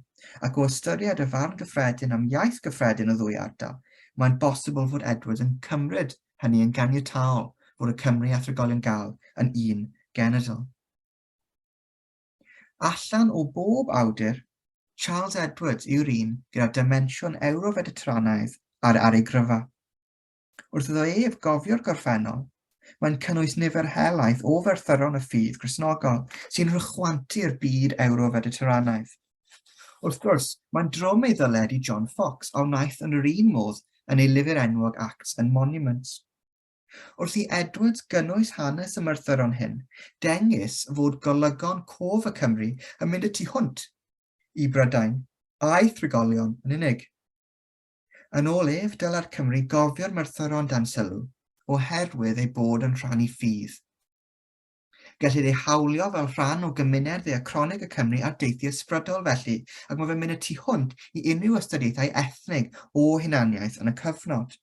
ac o ystyried y farn gyffredin am iaith gyffredin y ddwy ardal, mae'n bosibl fod Edwards yn cymryd hynny yn ganiataol fod y Cymry a thrigolion Gâl yn un genedl. Allan o bob awdur, Charles Edwards yw'r un gyda'r dimensiwn Ewro-Fediteranaidd ar ar ei gryfa. Wrth iddo ef gofio'r gorffennol, mae'n cynnwys nifer helaeth o ferthyron y ffydd Gristnogol sy'n rhychwantu'r byd Ewro-Fediteranaidd. Wrth gwrs, mae'n drwm ei ddyled i John Fox a wnaeth yn yr un modd yn ei lyfr enwog Acts and Monuments. Wrth i Edwards gynnwys hanes y merthyron hyn, dengys fod golygon cof y Cymry yn mynd y tu hwnt i Brydain a'i thrigolion yn unig. Yn ôl ef, dylai'r Cymry gofio'r merthyron dan sylw, oherwydd eu bod yn rhannu ffydd. Gellid ei hawlio fel rhan o gymuned ddiacronig y Cymry ar deithiau ysbrydol felly, ac mae fe'n mynd y tu hwnt i unrhyw ystyriaethau ethnig o hunaniaeth yn y cyfnod.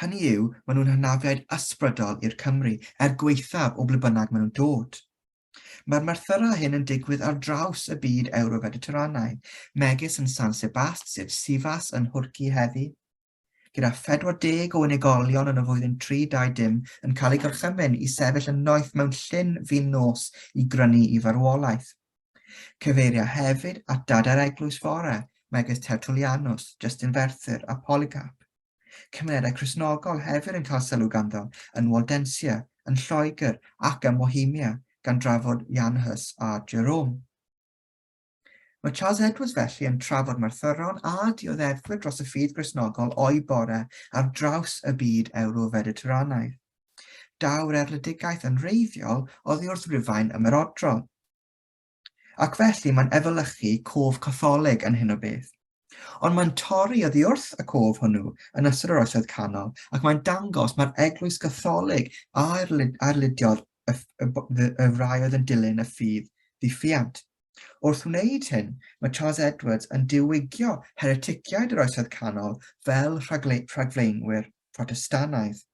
Hynny yw, maen nhw'n hynafiaid ysbrydol i'r Cymry, er gwaethaf o ble bynnag maen nhw'n dod. Mae'r merthyra hyn yn digwydd ar draws y byd Ewro-Fediteranaidd, megis yn San Sebast, sef Sivas yn Nhwrci heddi, gyda 40 o unigolion yn y flwyddyn 320 yn cael eu gorchymyn i sefyll yn noeth mewn llyn fin nos i grynu i farwolaeth. Cyfeiria hefyd at dadau'r eglwys fore, megis Tertullianus, Justin Ferthyr a Polycarp. Cymunedau Cristnogol hefyd yn cael sylw ganddo yn Waldensia, yn Lloegr ac ym Mohemia, gan drafod Jan Hus a Jerome. Mae Charles Edwards felly yn trafod merthyron a dioddefwyr dros y ffydd Gristnogol o'i bore ar draws y byd Ewro-Fediteranaidd. Daw'r erledigaeth yn wreiddiol oddi wrth Rufain ymerodrol. Ac felly mae'n efelychu cof Catholig yn hyn o beth. Ond mae'n torri oddi wrth y cof hwnnw yn ystod yr Oesoedd Canol ac mae'n dangos mae'r Eglwys Gatholig a erlidiodd y, y, y, y rai oedd yn dilyn y ffydd ddiffiant. Wrth wneud hyn, mae Charles Edwards yn diwygio hereticiaid yr Oesoedd Canol fel rhagflaenwyr Protestannaidd.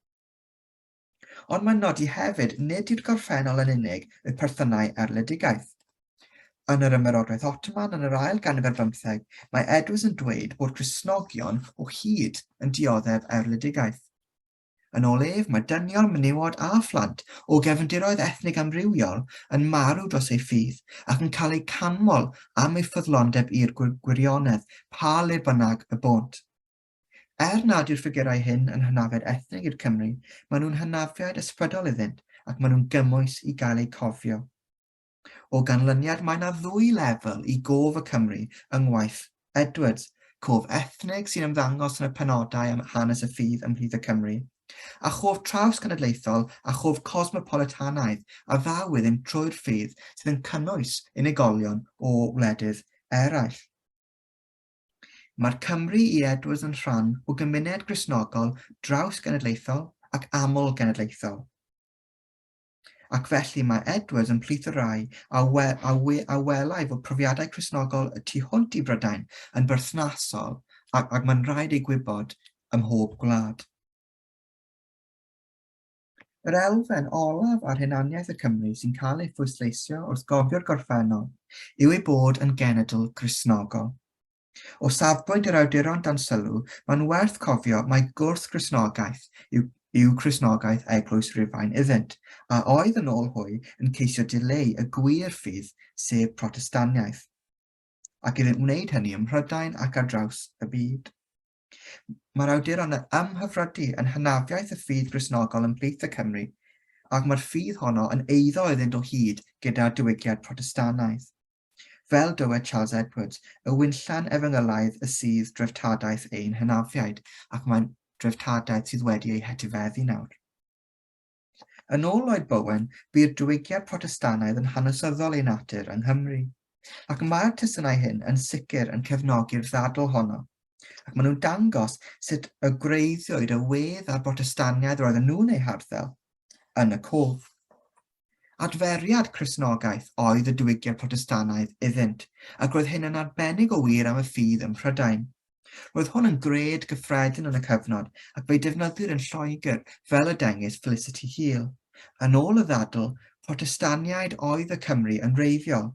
Ond mae'n nodi hefyd nid i'r gorffennol yn unig y perthynai erledigaeth. Yn yr Ymerodraeth Ottoman yn yr ail ganrif ar bymtheg, mae Edwards yn dweud bod Cristnogion o hyd yn dioddef erledigaeth. Yn ôl ef, mae dynion, menywod a phlant o gefndiroedd ethnig amrywiol yn marw dros eu ffydd ac yn cael eu canmol am eu ffyddlondeb i'r gwirionedd, pa le bynnag y bônt. Er nad yw'r ffigurau hyn yn hynafiaid ethnig i'r Cymry, maen nhw'n hynafiaid ysbrydol iddynt ac maen nhw'n gymwys i gael eu cofio. O ganlyniad mae 'na ddwy lefel i gof y Cymry yng ngwaith Edwards, cof ethnig sy'n ymddangos yn y penodau am hanes y ffydd ymhlith y Cymry, a chof traws-genedlaethol a chof cosmopolitanaidd a ddaw iddynt trwy'r ffydd sydd yn cynnwys unigolion o wledydd eraill. Mae'r Cymry i Edwards yn rhan o gymuned Gristnogol draws-genedlaethol ac aml-genedlaethol. Ac felly mae Edwards yn plith y rhai a, we, a, we, a welai fod profiadau Cristnogol y tu hwnt i Brydain yn berthnasol ac, ac mae'n rhaid eu gwybod ym mhob gwlad. Yr elfen olaf ar hunaniaeth y Cymry sy'n cael ei phwysleisio wrth gofio'r gorffennol yw ei bod yn genedl Gristnogol. O safbwynt yr awduron dan sylw, mae'n werth cofio mai gwrth-Gristnogaeth yw, yw Cristnogaeth Eglwys Rufain iddynt, a oedd yn ôl hwy yn ceisio dileu y gwir ffydd, sef Protestaniaeth, ac iddynt wneud hynny ym Mhrydain ac ar draws y byd. Mae'r awduron yn ymhyfrydu yn hynafiaeth y ffydd Gristnogol ymhlith y Cymry, ac mae'r ffydd honno yn eiddo iddynt o hyd gyda'r diwygiad Protestannaidd. Fel dywed Charles Edwards, y winllan efengylaidd y sydd dreftadaeth ein hynafiaid, ac mae'n dreftadaeth sydd wedi ei hetifeddu nawr. Yn ôl Lloyd Bowen, bu'r diwygiad Protestannaidd yn hanesyddol ei natur yng Nghymru, ac mae'r testunau hyn yn sicr yn cefnogi'r ddadl honno, ac maen nhw'n dangos sut y gwreiddiwyd y wedd a'r Brotestaniaid roedden nhw'n ei harddel yn y cof. Adferiad Cristnogaeth oedd y diwygiad Protestannaidd iddynt, ac roedd hyn yn arbennig o wir am y ffydd ym Mhrydain. Roedd hwn yn gred gyffredin yn y cyfnod, ac fe'i defnyddir yn Lloegr fel y dengys Felicity Heal. Yn ôl y ddadl, Protestaniaid oedd y Cymry yn wreiddiol,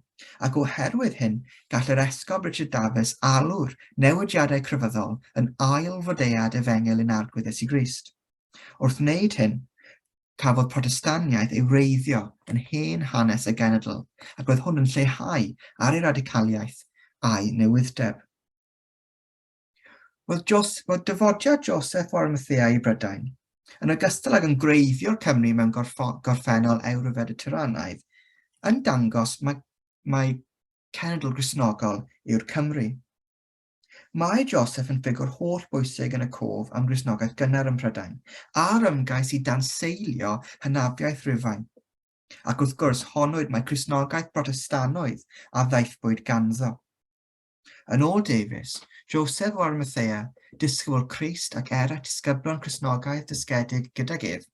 ac oherwydd hyn, gall yr Esgob Richard Davies alw'r newidiadau crefyddol yn ail fodeuad Efengyl un Arglwydd Iesu Grist. Wrth wneud hyn, Cafodd Protestaniaeth ei wreiddio yn hen hanes y genedl, ac roedd hwn yn lleihau ar ei radicaliaeth a'i newydd-deb. Roedd, Jos, roedd dyfodiad Joseph o Arimathea i Brydain, yn ogystal ag yn gwreiddio'r Cymru mewn gorffennol Ewro-Fediteranaidd, yn dangos mae, mae cenedl Gristnogol yw'r Cymry. Mae Joseph yn ffigwr holl bwysig yn y cof am Gristnogaeth gynnar ym Mhrydain, a'r ymgais i danseilio hynafiaeth Rufain. Ac wrth gwrs, honnwyd mai Cristnogaeth Brotestanoedd a ddaethpwyd ganddo. Yn ôl Davies, Joseph o Arimathea, disgybl Crist ac eraill disgyblion Cristnogaeth dysgedig gydag ef,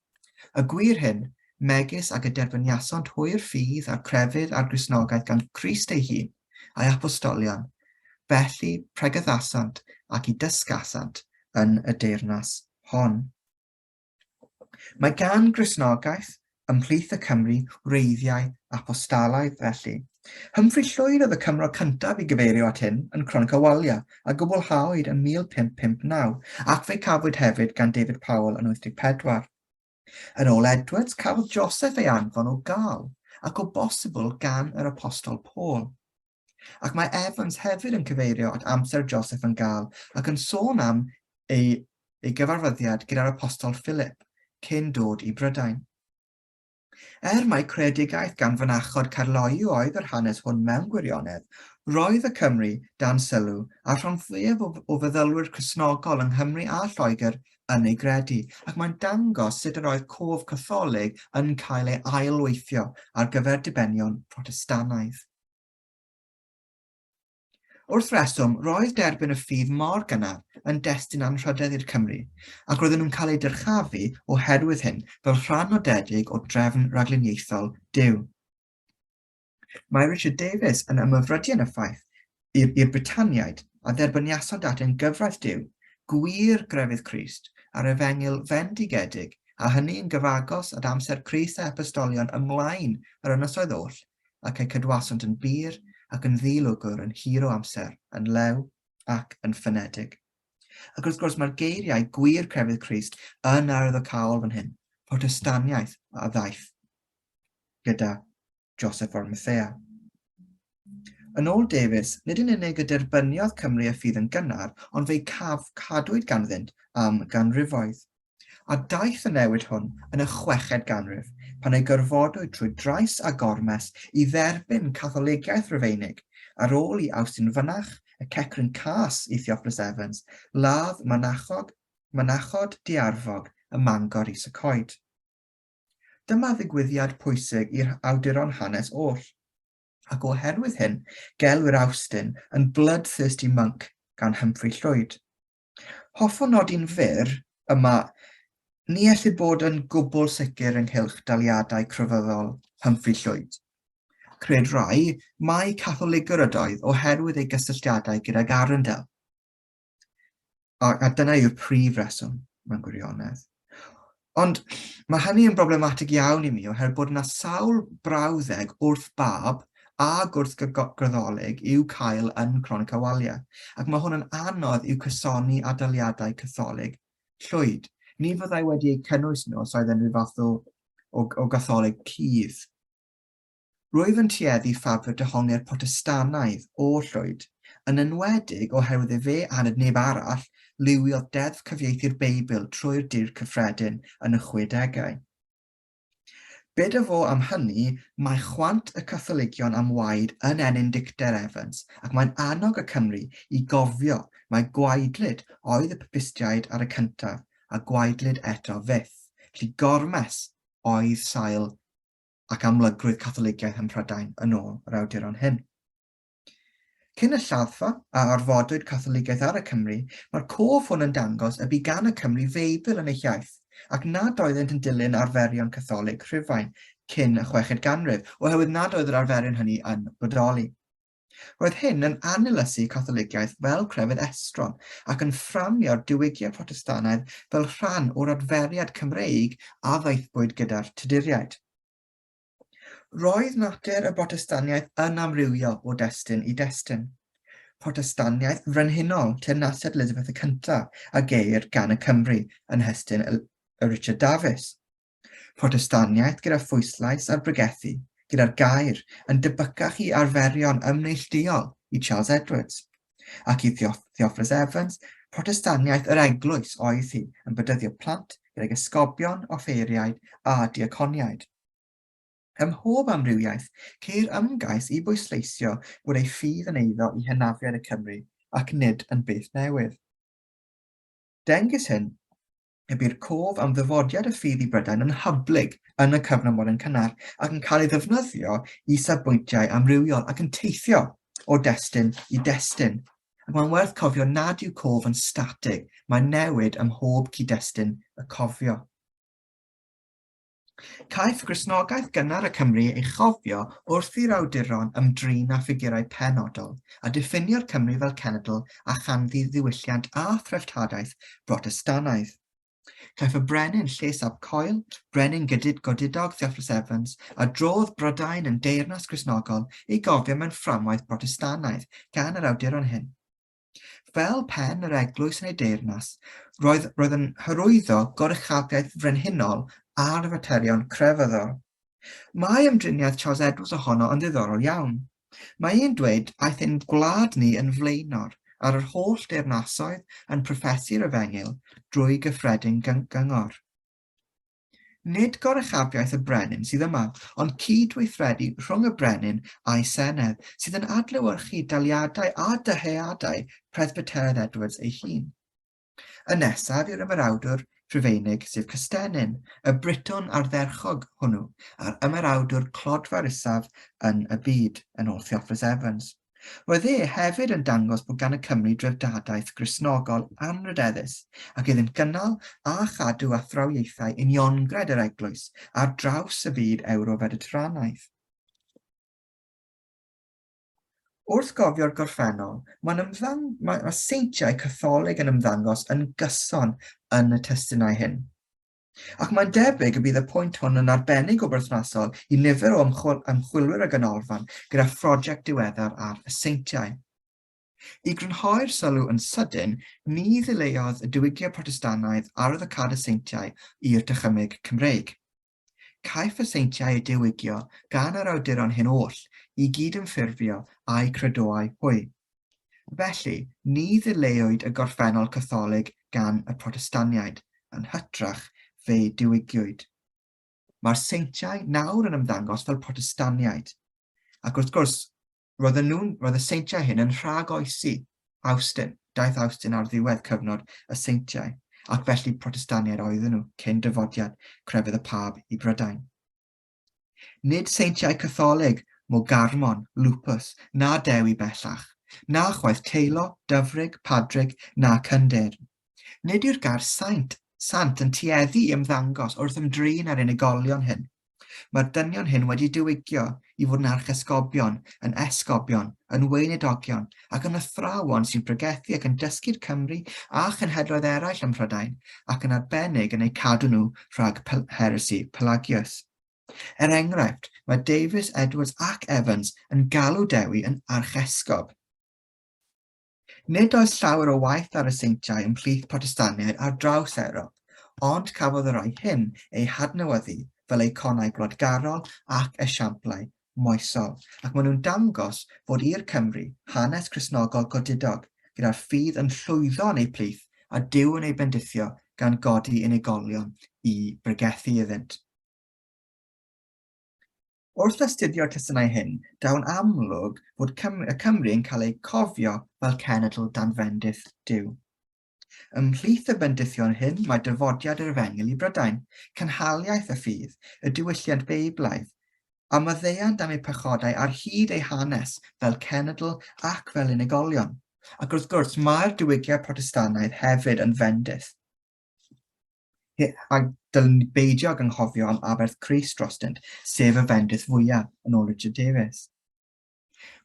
Y gwir hyn, megis ag y derbyniasont hwy'r ffydd a'r crefydd a'r Gristnogaeth gan Crist ei hun, a'i apostolion, felly pregethasant ac i dysgasant yn y deyrnas hon. Mae gan Gristnogaeth ymhlith y Cymry wreiddiau apostalaidd felly. Humphrey Llwyd oedd y Cymro cyntaf i gyfeirio at hyn yn Cronica Walia, a gwblhawyd yn 1559, ac fe'i cafwyd hefyd gan David Powell yn 84. Yn ôl Edwards, cafodd Joseph ei anfon o Gâl, ac o bosibl gan yr Apostol Paul. Ac mae Evans hefyd yn cyfeirio at amser Joseph yn Gâl ac yn sôn am ei, ei gyfarfyddiad gyda'r Apostol Philip cyn dod i Brydain. Er mai creadigaeth gan fynachod Caerloyw oedd yr hanes hwn mewn gwirionedd, roedd y Cymry dan sylw a'r rhan fwyaf o, o feddylwyr Cristnogol yng Nghymru a Lloegr yn ei gredu, ac mae'n dangos sut yr oedd cof Catholig yn cael ei ailweithio ar gyfer dibenion Protestannaidd. Wrth reswm, roedd derbyn y ffydd mor gynnar yn destun anrhydedd i'r Cymry, ac roedden nhw'n cael eu dyrchafu oherwydd hyn fel rhan nodedig o drefn ragluniaethol Duw. Mae Richard Davies yn ymhyfrydu yn y ffaith i'r Brytaniaid a dderbyniasant at yn gyfraith Duw, gwir grefydd Crist, a'r efengyl fendigedig, a hynny yn gyfagos at amser Crist a'i apostolion ymlaen yr ynysoedd oll, ac eu cadwasant yn bur ac yn ddi-lwgr yn hir o amser, yn lew ac yn ffynedig. Ac wrth gwrs mae'r geiriau gwir crefydd Crist yn arwyddocaol fan hyn, Protestaniaeth a ddaeth gyda Joseph Arimathea. Yn ôl Davies, nid yn unig y derbyniodd Cymru y ffydd yn gynnar, ond fe'i caf cadwyd ganddynt am ganrifoedd. A daeth y newid hwn yn y chweched ganrif, pan ei gorfodwyd trwy drais a gormes i dderbyn Catholigiaeth Rufeinig, ar ôl i Awstin Fynach, y cecryn cas i Theophilus Evans, ladd mynachog, mynachod diarfog ym Mangor Is y Coed. Dyma ddigwyddiad pwysig i'r awduron hanes oll, ac oherwydd hyn gelwir Awstin yn bloodthirsty monk gan Humphrey Llwyd. Hoffwn nodi'n fyr yma, ni ellir bod yn gwbl sicr ynghylch daliadau crefyddol Humphrey Llwyd. Cred rai mai Catholigwr ydoedd oherwydd ei gysylltiadau gydag Arundel. A, a dyna yw'r prif reswm mewn gwirionedd. Ond mae hynny yn broblematig iawn i mi oherwydd bod yna sawl brawddeg wrth bab a gwrth Gyddolig i'w cael yn Cronica Walia, ac mae hwn yn anodd i'w cysoni â daliadau Catholig llwyd. Ni fyddai wedi eu cynnwys nhw os oedd yn rhyw fath o, o, o Gatholig cudd. Rwyf yn tueddu ffafrio dehongliad Protestannaidd o Llwyd, yn enwedig oherwydd efe a nid neb arall liwiodd deddf cyfieithu'r Beibl trwy'r Dur Cyffredin yn y chwedegau. Bid a fo am hynny, mae chwant y Catholigion am waed yn ennyn dicter Evans, ac mae'n annog y Cymry i gofio mai gwaedlyd oedd y Papistiaid ar y cyntaf, a gwaedlyd eto fyth. Felly gormes oedd sail ac amlygrwydd Catholigiaeth ym Mhrydain yn ôl yr awduron hyn. Cyn y lladdfa a orfodwyd Catholigaeth ar y Cymry, mae'r cof hwn yn dangos y bu gan y Cymry Feibl yn eu hiaith, ac nad oeddent yn dilyn arferion Catholig Rhufain cyn y chweched ganrif, oherwydd nad oedd yr arferion hynny yn bodoli. Roedd hyn yn annilysu Catholigiaeth fel crefydd estron ac yn fframio'r diwygiad Protestannaidd fel rhan o'r adferiad Cymreig a ddaethpwyd gyda'r Tuduriaid. Roedd natur y Brotestaniaeth yn amrywio o destun i destun. Protestaniaeth frenhinol teyrnasiad Elizabeth y Cyntaf a geir gan y Cymry yn nhestun y Richard Dafis. Protestaniaeth gyda phwyslais ar bregethu, gyda'r gair, yn debycach i arferion ymneillduol i Charles Edwards. Ac i Theophilus Evans, Protestaniaeth yr eglwys oedd hi, yn bedyddio plant gydag esgobion, offeiriaid a diaconiaid. Ym mhob amrywiaeth, ceir ymgais i bwysleisio bod ei ffydd yn eiddo i hynafiaid y Cymry ac nid yn beth newydd. Dengys hyn y bu'r cof am ddyfodiad y ffydd i Brydain yn hyblyg yn y cyfnod modern cynnar ac yn cael ei ddefnyddio i safbwyntiau amrywiol ac yn teithio o destun i destun. Ac mae'n werth cofio nad yw cof yn statig, mae'n newid ym mhob cyd-destun y cofio. Caiff Gristnogaeth gynnar y Cymry ei chofio wrth i'r awduron ymdrin â ffigurau penodol a diffinio'r Cymry fel cenedl a chanddi ddiwylliant a threftadaeth Brotestannaidd. Caiff y brenin Lles ap Coel, brenin godidog Theophilus Evans, a drodd Brydain yn deyrnas Gristnogol ei gofio mewn fframwaith Brotestannaidd gan yr awduron hyn. Fel pen yr eglwys yn ei deyrnas, roedd, roedd yn hyrwyddo goruchafiaeth frenhinol ar faterion crefyddol. Mae ymdriniaeth Charles Edwards ohono yn ddiddorol iawn. Mae e'n dweud aeth ein gwlad ni yn flaenor ar yr holl deyrnasoedd yn proffesu'r efengyl drwy gyffredin gyngor. Nid goruchafiaeth y brenin sydd yma, ond cydweithredu rhwng y brenin a'i senedd, sydd yn adlewyrchu daliadau a dyheadau Presbyteraidd Edwards ei hun. Y nesaf yw'r ymerawdwr Rhufeinig, sef Cystennin, y Bryton ardderchog hwnnw, a'r ymerawdwr clodfarusaf yn y byd, yn ôl Theophilus Evans. Roedd e hefyd yn dangos bod gan y Cymry dreftadaeth Gristnogol anrhydeddus, ac iddynt gynnal a chadw athrawiaethau uniongred yr Eglwys ar draws y byd Ewro-Fediteranaidd. Wrth gofio'r gorffennol, mae'n ymddang mae, mae seintiau Catholig yn ymddangos yn gyson yn y testunau hyn. Ac mae'n debyg y bydd y pwynt hwn yn arbennig o berthnasol i nifer o ymchwil, ymchwilwyr y ganolfan gyda phrosiect diweddar ar y seintiau. I grynhoi'r sylw yn sydyn, ni ddileuodd y diwygiad Protestannaidd arwyddocâd y seintiau i'r dychymyg Cymreig. Caiff y seintiau eu diwygio gan yr awduron hyn oll i gydymffurfio â'u credoau hwy. Felly, ni ddileuwyd y gorffennol Catholig gan y Protestaniaid, yn hytrach, fe'u diwygiwyd. Mae'r seintiau nawr yn ymddangos fel Protestaniaid, ac wrth gwrs, Roedden nhw'n, roedd y seintiau hyn yn rhag-oesi Awstin, daeth Awstin ar ddiwedd cyfnod y seintiau, ac felly Protestaniaid oedden nhw cyn dyfodiad crefydd y Pab i Brydain. Nid seintiau Catholig mo Garmon, Lupus, na Dewi bellach, na chwaith Teilo, Dyfrig, Padrig, na Cyndyrn. Nid yw'r gair saint, sant yn tueddu i ymddangos wrth ymdrin â'r unigolion hyn. Mae'r dynion hyn wedi diwygio i fod yn archesgobion, yn esgobion, yn weinidogion, ac yn athrawon sy'n pregethu ac yn dysgu'r Cymry a chenhedloedd eraill ym Mhrydain, ac yn arbennig yn eu cadw nhw rhag heresi Pelagius. Er enghraifft, mae Davies, Edwards ac Evans yn galw Dewi yn archesgob. Nid oes llawer o waith ar y seintiau ymhlith Protestaniaid ar draws Ewrop, ond cafodd y rhai hyn eu hadnewyddu fel eiconau gwladgarol ac esiamplau moesol, ac maen nhw'n dangos fod i'r Cymry hanes Cristnogol godidog, gyda'r ffydd yn llwyddo yn eu plith a Duw yn eu bendithio gan godi unigolion i bregethu iddynt. Wrth astudio'r testunau hyn, daw'n amlwg fod Cym y Cymry yn cael eu cofio fel cenedl dan fendith Duw. Ymhlith y bendithion hyn mae dyfodiad yr Efengyl i Brydain, cynhaliaeth y ffydd, y diwylliant Beiblaidd, a maddeuant am eu pechodau ar hyd eu hanes fel cenedl ac fel unigolion. Ac wrth gwrs, mae'r diwygiad Protestannaidd hefyd yn fendith. A dylwn ni beidio ag anghofio am aberth Crist drostynt, sef y fendith fwyaf, yn ôl Richard Davies.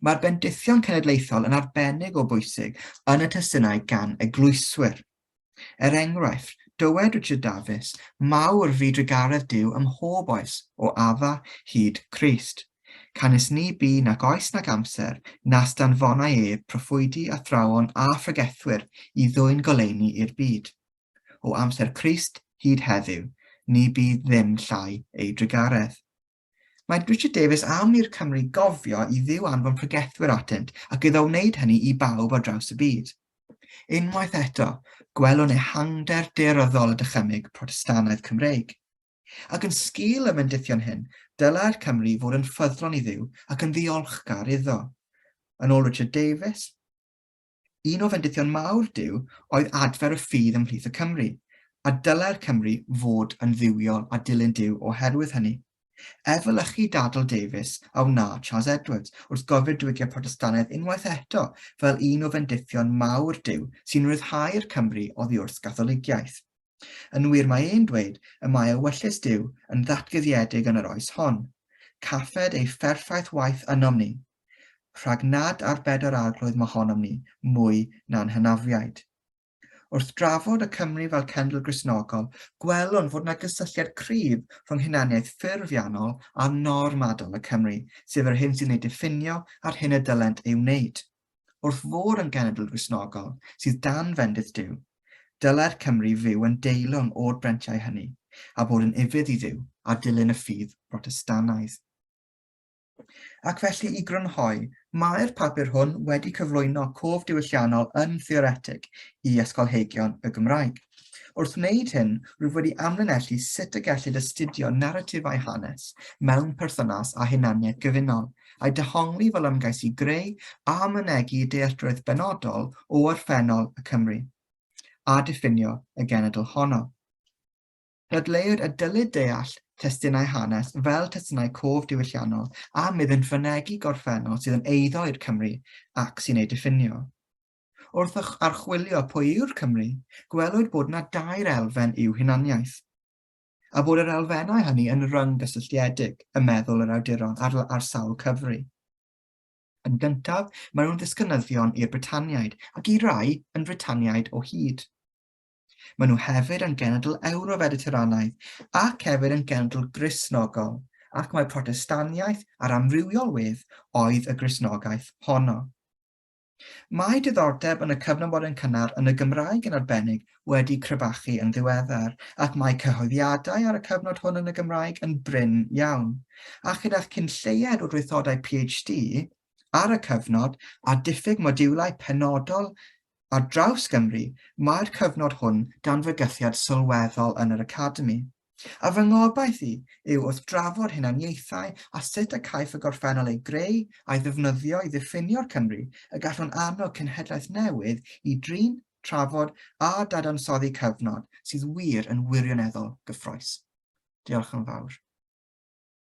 Mae'r bendithion cenedlaethol yn arbennig o bwysig yn y testunau gan eglwyswyr. Er enghraifft, dywed Richard Davies, Mawr fu drugaredd Duw ym mhob oes, o Adda hyd Crist. Canys ni bu nac oes nac amser, nas danfonai ef proffwydi, athrawon a phregethwyr i ddwyn goleuni i'r byd. O amser Crist hyd heddiw, ni bu ddim llai ei drugaredd. Mae Richard Davies am i'r Cymry gofio i Dduw anfon pregethwyr atynt ac iddo wneud hynny i bawb ar draws y byd. Unwaith eto, gwelwn ehangder daearyddol y dychymyg Protestannaidd Cymreig. Ac yn sgil y mendithion hyn, dylai'r Cymry fod yn ffyddlon i Dduw ac yn ddiolchgar iddo. Yn ôl Richard Davies, Un o fendithion mawr Duw oedd adfer y ffydd ymhlith y Cymry, a dylai'r Cymry fod yn dduwiol a dilyn Duw oherwydd hynny. Efelychu dadl Davies a wna Charles Edwards wrth gofio'r diwygiad Protestannaidd unwaith eto fel un o fendithion mawr Duw sy'n rhyddhau'r Cymry oddi wrth Gatholigiaeth. Yn wir mae e'n dweud y mae ewyllys Duw yn ddatguddiedig yn yr oes hon. Caffed ei pherffaith waith ynom ni, rhag nad arbed yr Arglwydd mohonom ni mwy na'n hynafiaid. Wrth drafod y Cymry fel cenedl Gristnogol, gwelwn fod yna gysylltiad cryf rhwng hunaniaeth ffurfiannol a normadol y Cymry, sef yr hyn sy'n eu diffinio a'r hyn y dylent ei wneud. Wrth fod yn genedl Gristnogol sydd dan fendith Duw, dylai'r Cymry fyw yn deilwng o'r breintiau hynny, a bod yn ufudd i Dduw a dilyn y ffydd Brotestannaidd. Ac felly i grynhoi, mae'r papur hwn wedi cyflwyno cof diwylliannol yn theoretig i ysgolheigion y Gymraeg. Wrth wneud hyn, rwyf wedi amlinellu sut y gellid astudio naratifau hanes mewn perthynas â hunaniaeth gyfunol, a'i dehongli fel ymgais i greu a mynegi dealltwriaeth benodol o orffennol y Cymry, a diffinio y genedl honno. Dadleuwyd y dylid deall testunau hanes fel testunau cof diwylliannol am iddynt fynegi gorffennol sydd yn eiddo i'r Cymry ac sy'n eu diffinio. Wrth archwilio pwy yw'r Cymry, gwelwyd bod yna dair elfen i'w hunaniaeth, a bod yr elfennau hynny yn rhyng-gysylltiedig ym meddwl yr awduron ar, ar sawl cyfri. Yn gyntaf, maen nhw'n ddisgynyddion i'r Brytaniaid, ac i rai yn Frytaniaid o hyd. Maen nhw hefyd yn genedl Ewro-Fediteranaidd ac hefyd yn genedl Gristnogol, ac mae Protestaniaeth a'r amrywiol wedd oedd y Gristnogaeth honno. Mae diddordeb yn y cyfnod modern cynnar yn y Gymraeg yn arbennig wedi crebachu yn ddiweddar, ac mae cyhoeddiadau ar y cyfnod hwn yn y Gymraeg yn brin iawn. A chyda'ch cyn lleied o draethodau PhD ar y cyfnod a diffyg modiwlau penodol Ar draws Gymru, mae'r cyfnod hwn dan fygythiad sylweddol yn yr Academi. A fy ngobaith i yw wrth drafod hunaniaethau a sut y caiff y gorffennol ei greu a'i ddefnyddio i ddiffinio'r Cymry, y gallwn annog cenhedlaeth newydd i drin, trafod a dadansoddi cyfnod sydd wir yn wirioneddol gyffrous. Diolch yn fawr.